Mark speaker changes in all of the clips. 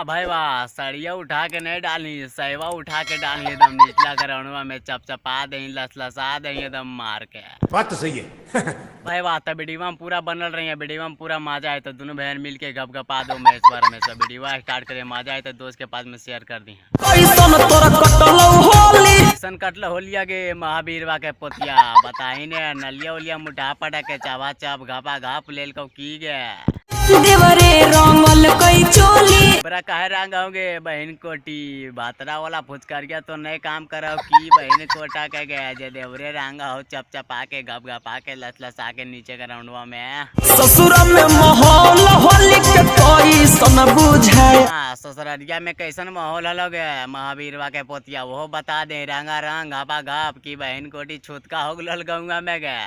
Speaker 1: हाँ भाई वाह, सड़िया उठा के नहीं डाली, सैवा उठा के डाली, एकदम निचला ग्राउंडवा में चपचपा दे, लसलसा दे एकदम मार के।
Speaker 2: बात तो सही है।
Speaker 1: भाई वाह, तब वीडियो में पूरा बनल रही है, वीडियो में पूरा मजा आए तो दोनों बहन मिल के गप गपा दो महेश बार में सब वीडियो स्टार्ट करे, मजा आए तो दोस्त के पास में शेयर कर दी।
Speaker 3: कैसन तोरा कटलौ होली।
Speaker 1: कैसन कटल होलिया गे महावीरवा के पोतिया, बताही ने नलिया उलिया मुठा पटा के चावा चाप घापा घाप लेल को की गे।
Speaker 3: देवरे रंगल कई चोली।
Speaker 1: बड़ा काहे रंग होंगे बहन कोटी, भातरा वाला फुचकरिया तो नए काम करो की बहन कोटा के गया जे देवरे रंग हो चप चपा के गप गपा के लसलसा के नीचे ग्राउंडवा में।
Speaker 3: ससुर में माहौल होली के कैसन बुझाए।
Speaker 1: हाँ, ससुररिया में कैसन माहौल हलो गे महावीरवा के पोतिया, वो बता दे रंगा रंग घापा घाप की बहन कोटी छुतका हो गल गौवा में गे।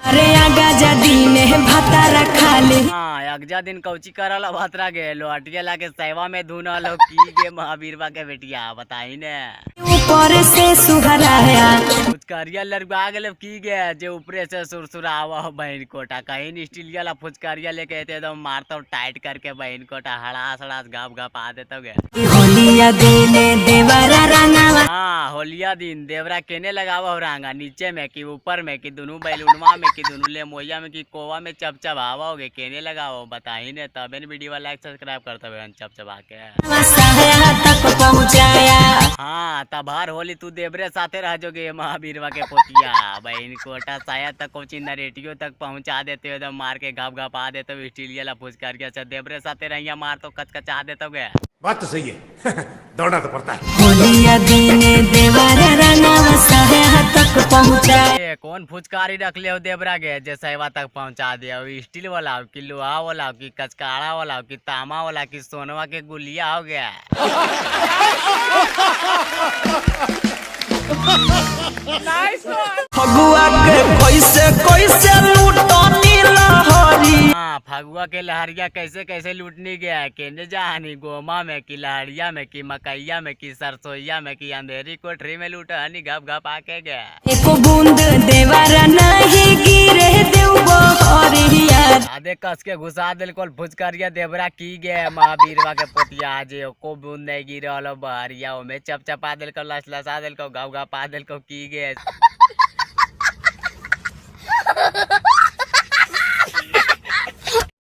Speaker 3: अरे आगा जा दीने भातारा खाले।
Speaker 1: हाँ, अगजा दिन कौची करल भातरा गे लोटिया लाके सेवा में धुनल हो की गे महावीरवा के बेटिया, बताई ने।
Speaker 3: ऊपर से सुहराया।
Speaker 1: फुचकरिया लड़वा गेल की गे जे ऊपरे से सुरसुरावा हो बहन कोटा, कहीं स्टीलिया ला फुचकरिया लेके एते एकदम मारतो टाइट करके बहन कोटा हड़ास हड़ास घप घप आ देतो गे।
Speaker 3: होलिया दिने देवरा रंगावा।
Speaker 1: हाँ, होलिया दिन देवरा केने लगावा हो रंगा, नीचे में कि ऊपर में कि दोनों बैलूनवा में कि दोनों ले मोया में कि कोवा में चपचपावा हो गे, केने लगाओ बताही ने। तबे वीडियो वाला लाइक सब्सक्राइब करते बहन चपचपा के।
Speaker 3: साया तक पहुंचाया।
Speaker 1: हाँ, तब हर होली तू देवरे साथे रह जोगे महावीरवा के पोतिया, बहन कोटा साया तक कोची नरेटियो तक पहुंचा देते हो, एकदम मार के घप घपा देते हो स्टीलिया ला फुस करके। अच्छा देवरे साथे रहिया मार तो कचकचा देते गे।
Speaker 2: बात तो सही है। दौड़ना तो पड़ता है।
Speaker 3: होलिया दिने देवरा रंगावा साया तक पहुंचाया।
Speaker 1: ए, कौन फुचकारी रख ले हो देवरा के जे साया तक पहुंचा दे, स्टील वाला कि लोहा वाला कि कचकाड़ा वाला कि तामा वाला कि सोनवा के गुलिया हो गया।
Speaker 3: फगुआ के कैसे कैसे लूटनी लहरी।
Speaker 1: हाँ, फगुआ के लहरिया कैसे कैसे लूटनी गया, केने जानी गोमा में कि लहरिया में कि मकैया में कि सरसोईया में कि अंधेरी कोठरी में लूटनी घप घप आके गया।
Speaker 3: एको बूंद देवरा नहीं गिरे देव बहरिया।
Speaker 1: आधे कस के घुसा दिल कोल फुचकरिया देवरा की गया महावीरवा के पोतिया, जे एको बूंद नहीं गिरल बहरिया ओमे चपचपा दिल को लसलसा दिल को घप घपा दिल को की गया।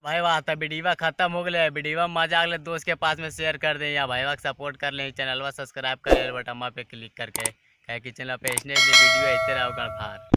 Speaker 1: भाई वाह, तब वीडियो खत्म हो गए, वीडियो मजा आ गए दोस्त के पास में शेयर कर दे या भाई वाह सपोर्ट कर ले, चैनलवा सब्सक्राइब कर ले बटन पे क्लिक करके, काहे कि चैनल पे ऐसने ऐसने वीडियो आते रहो गणफार।